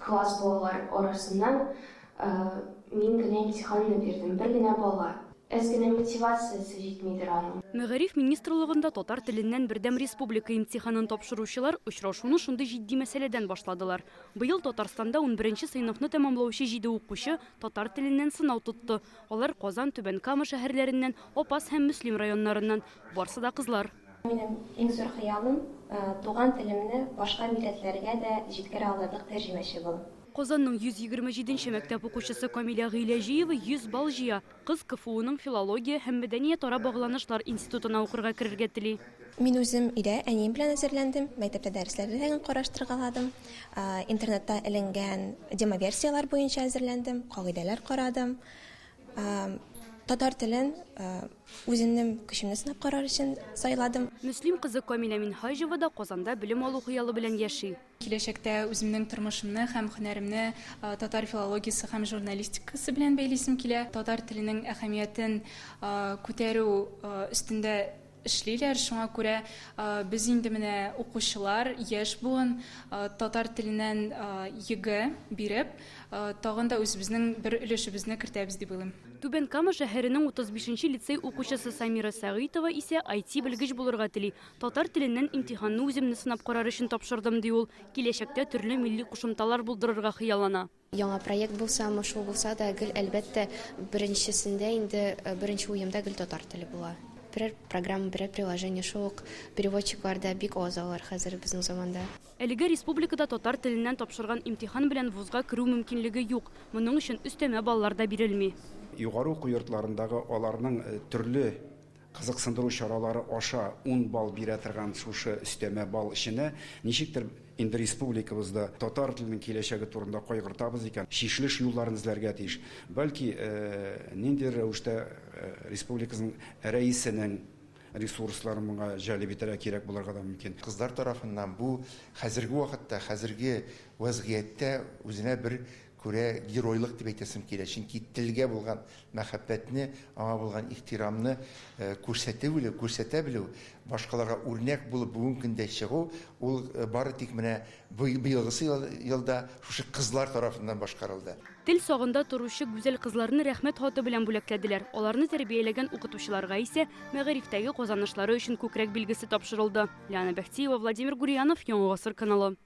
Класс балалар арасыннан мин генә имтиханны бирдем, бер генә бала. Әз генә мотивациясе җитмидер аның. Мәгариф министрлыгында татар теленнән бердәм республика имтиханын тапшыручылар очрашуны шундый җитди мәсьәләдән башладылар. Быел Татарстанда унберенче сыйныфны тәмамлаучы җиде укучы татар теленнән сынау тотты. Алар Казан, Түбән Кама шәһәрләреннән, Апас һәм Мөслим районнарыннан. Барсы да кызлар. Минем иң зур хыялым, туган телемне башка милләтләргә дә җиткерә алырлык тәрҗемәче булу. Казанның 127 нче мәктәп укучысы Камилә Гыйләҗиева 100 балл җыя. Кыз КФУның филология һәм мәдәниятара багланышлар институтына укырга керергә тели. Мин үзем өйдә әнием белән әзерләндем, мәктәптә дәресләрдә дә караштыргаладым, интернетта эленгән демоверсияләр буенча әзерләндем, кагыйдәләр карадым. Татар телен үземнең көчемне сынап карар өчен сайладым. Мөслим кызы Камилә Минһаҗева да Казанда белем алу хыялы белән яши. Киләчәктә үземнең тормышымны һәм һөнәремне татар филологиясе һәм журналистикасы белән бәйлисем килә. Татар теленең әһәмиятен күтәрү өстендә эшлиләр, шуңа күрә без инде менә укучылар, яшь буын татар теленнән ЕГЭ биреп, тагын да үзебезнең бер өлешебезне кертәбез дип уйлыйм. Түбән Кама шәһәренең 35 нче лицей укучысы Самира Сәгыйтова исә IT-белгеч булырга тели. Татар теленнән имтиханны үземне сынап карар өчен тапшырдым, ди ул. Киләчәктә төрле милли кушымталар булдырырга хыяллана. Яңа проект булсамы, шул булса да, гел, әлбәттә, беренчесендә инде, беренче уемда гел татар теле була. Берәр программа, берәр приложение, шул ук переводчиклар да бик аз алар хәзер безнең заманда. Әлегә республикада татар теленнән тапшырган имтихан белән вузга керү мөмкинлеге юк. Моның өчен өстәмә баллар да бирелми. Югары уку йортларындагы аларның төрле Кызыксындыру чаралары аша ун балл бирә торган шушы өстәмә балл эченә ничектер инде республикабызда татар теленең киләчәге турында кайгыртабыз икән, чишелеш юлларын эзләргә тиеш. Бәлки, ниндидер рәвештә республикабызның рәисенең ресурсларын моңа җәлеп итәргә кирәк булырга да мөмкин. Кызлар тарафыннан бу хәзерге вакытта, хәзерге вәзгыятьтә үзенә бер күрә геройлык дип әйтәсем килә, чөнки телгә булган мәхәббәтне, аңа булган ихтирамны күрсәтә белү, күрсәтә белү, башкаларга үрнәк булып бүгенге көндә чыгу, ул бары тик менә быелгысы елда шушы кызлар тарафыннан башкарылды. Тел сагында торучы гүзәл кызларны Рәхмәт хаты белән бүләкләделәр. Аларны тәрбияләгән укытучыларга исә мәгарифтәге казанышлары өчен күкрәк билгесе тапшырылды. Лиана Бәхтиева, Владимир Гурьянов, Яңа Гасыр каналы.